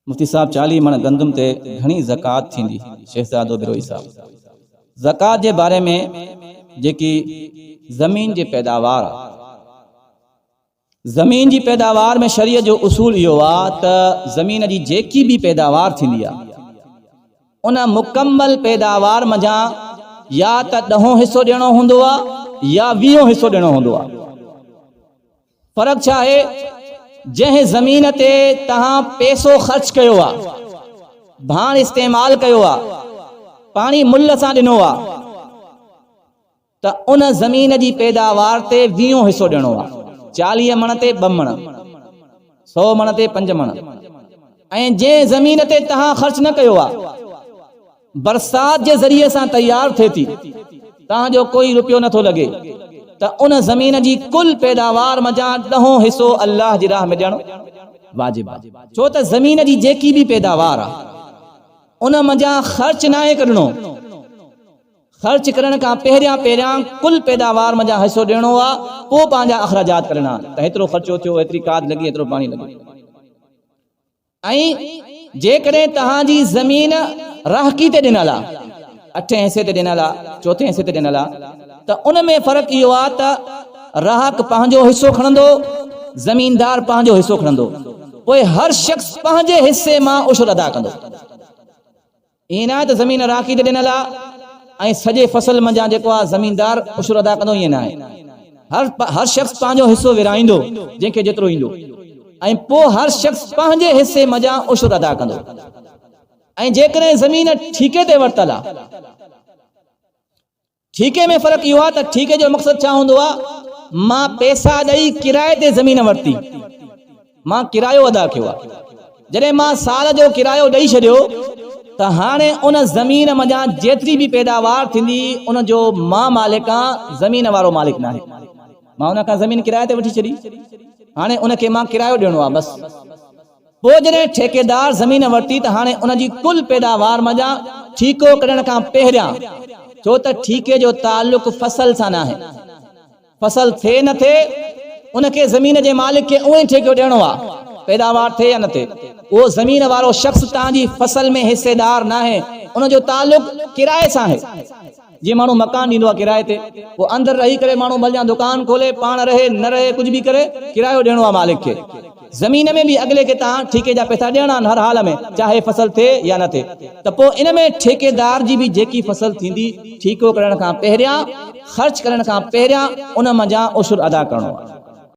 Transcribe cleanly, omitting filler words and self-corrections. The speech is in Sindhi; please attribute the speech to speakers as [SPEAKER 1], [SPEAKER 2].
[SPEAKER 1] مفتي صاحب چاليهه مڻ گندم تي گهڻي زڪوات ٿيندي؟ شهزادو بروهي صاحب زڪوات جي باري ۾ جيڪي زمين جي پيداوار آ زمين جي پيداوار ۾ شريعت جو اصول اهو آ ته زمين جي جيڪي به پيداوار ٿيندي آ ان مڪمل پيداوار منجهان يا ته ڏهون حصو ڏيڻو هوندو آ يا ويهون حصو ڏيڻو هوندو آ. فرق ڇا آهي؟ جنهن زمين تي توهان پئسو خرچ ڪيو آ، ڀاڻ استعمال ڪيو آ، پاڻي ملهه سان ڏنو آ ته ان زمين جي پيداوار تي ويهون حصو ڏيڻو آ، 40 مڻ تي ٻه مڻ، سئو مڻ تي پنج مڻ ۽ جنهن زمين تي توهان خرچ نه ڪيو آ، برسات جي ذريعي سان تيار ٿئي ٿي، توهان جو ڪوئي رپيو نه ٿو لڳي ته ان زمين جي ڪل پيداوار منجهان ڏهون حصو الله جي راهه ۾ ڏيڻ واجب آهي. ڇو ته زمين جي جيڪي به پيداوار آهي ان منجهان خرچ ناهي ڪڍڻو، خرچ ڪرڻ کان پهريان پهريان ڪل پيداوار منجهان حصو ڏيڻو آهي، پوء پنهنجا اخراجات ڪڍڻا آهن ته هيترو خرچو ٿيو، هيتري کاڌ لڳي، هيترو پاڻي لڳو. ۽ جيڪڏهن توهان جي زمين راهڪي تي ڏنل آ، اٺين حصي تي ڏنل آ، چوٿين حصي تي ڏنل آ، ته ان ۾ فرق اهو آ ته راهڪ پنهنجو حصو کڻندو، زميندار پنهنجو حصو کڻندو، پوء هر شخص پنهنجي حصي مان عشر ادا ڪندو. ائين ناهي ته زمين راکي تي ڏنل آ ۽ سڄي فصل منجهان جيڪو آ زميندار عشر ادا ڪندو ائين ناهي. هر هر شخص پنهنجو حصو ورهائيندو جنهن کي جيترو ايندو ۽ پوء هر شخص پنهنجي حصي منجهان عشر ادا ڪندو ۽ جيڪڏهن زمين ٺيڪي تي ورتل آ ٺيڪي ۾ فرق اهو آهي ته ٺيڪي جو مقصد ڇا هوندو آهي؟ مان پئسا ڏئي ڪرائي تي زمين ورتي، مان ڪرايو ادا ڪيو آهي. جڏهن مان سال جو ڪرايو ڏئي ڇڏيو ته هاڻي ان زمين منجهان جيتري به پيداوار ٿيندي ان جو مان مالڪ آهيان، زمين وارو مالڪ ناهي. مان ان کان زمين ڪرائي تي وٺي ڇڏي، هاڻي ان کي مان ڪرايو ڏيڻو آهي بس. پوء جڏهن ٺيڪيدار زمين ورتي ته هاڻي ان جي ڪل پيداوار منجهان ٺيڪو ڪڍڻ کان پهريان، ڇو ته ٺيڪي جو تعلق فصل سان ناهي، فصل ٿئي نه ٿئي ان کي زمين جي مالڪ کي اونئين ٺيڪو ڏيڻو آهي، پيداوار ٿئي يا نه ٿئي، اهو زمين وارو شخص توهان جي فصل ۾ حصيدار ناهي، ان جو تعلق ڪرائي سان آهي. جيئن ماڻهو مڪان ڏيندو آهي ڪرائي تي، پوء اندر رهي ڪري ماڻهو ڀل جان دڪان کولي، پاڻ رهي نه رهي ڪجهه به ڪري، ڪرايو ڏيڻو آهي مالڪ کي. زمين ۾ به اڳلي کي تان ٺيڪي جا پئسا ڏيڻا آهن هر حال ۾ چاهي فصل ٿئي يا نه ٿئي ته پوء ان ۾ ٺيڪيدار جي به جيڪي فصل ٿيندي ٺيڪو ڪرڻ کان پهريان خرچ ڪرڻ کان پهريان ان منجهان عشر ادا ڪرڻو آهي.